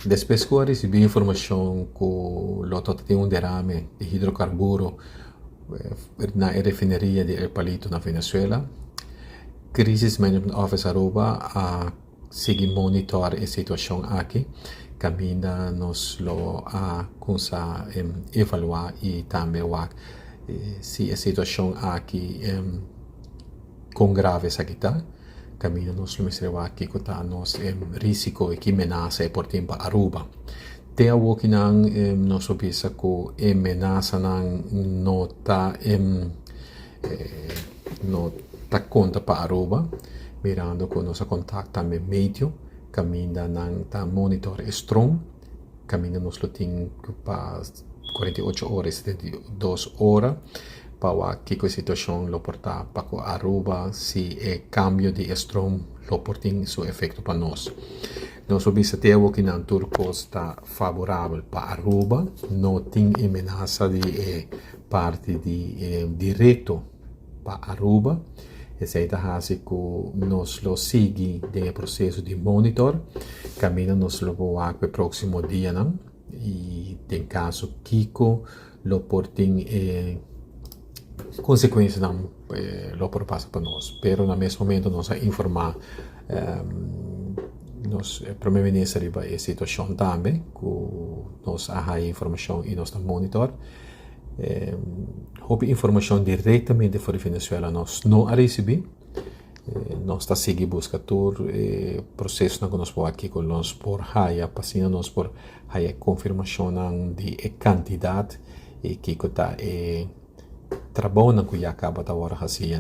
Despues ku a risibí informashon ku lo tabata tin un derame di hidrokarburo na e refineria di El Palito na Venezuela, Crisis Management Office Aruba a sigui monitor e situashon aki kaminda nos lo a kumsa evaluá i tambe wak si e situashon aki kon grave esaki ta. Kaminda nos lo mester wak kiko ta nos risiko i ki menasa e por tin pa Aruba. Te awokinan nos lo bisa ku e menasanan no ta no ta konta pa Aruba, mirando ku nos a kontak tambe meteo kaminda nan ta monitor e stroom, kaminda nos lo tin pa 48 ora i 72 ora pa wak kiko e situashon lo por ta pa ku Aruba si e kambio di e stroom lo por tin su efekto pa nos. Nos lo bisa te awokinan tur kos ta faborabel pa Aruba, no tin e menasa di e parti di e direkto pa Aruba. Esei ta hasi ku nos lo sigui den e proseso di monitor, kaminda nos lo por wak pa e próksimo dianan i den kaso kiko lo por tin e konsekuensianan lo por pasa pa nos. Pero na mes momento nos a informá nos prome minister riba e situashon tambe ku nos a haya informashon i nos ta monitor. Hopi informashon direktamente for di Venezuela nos no a risibí. Nos ta sigui buska tur e prosesonan ku nos por aki ku nos por haya pa asina nos por haya konfirmashonnan di e kantidat i kiko ta e trabounan ku ya kaba ta wòrdu hasi.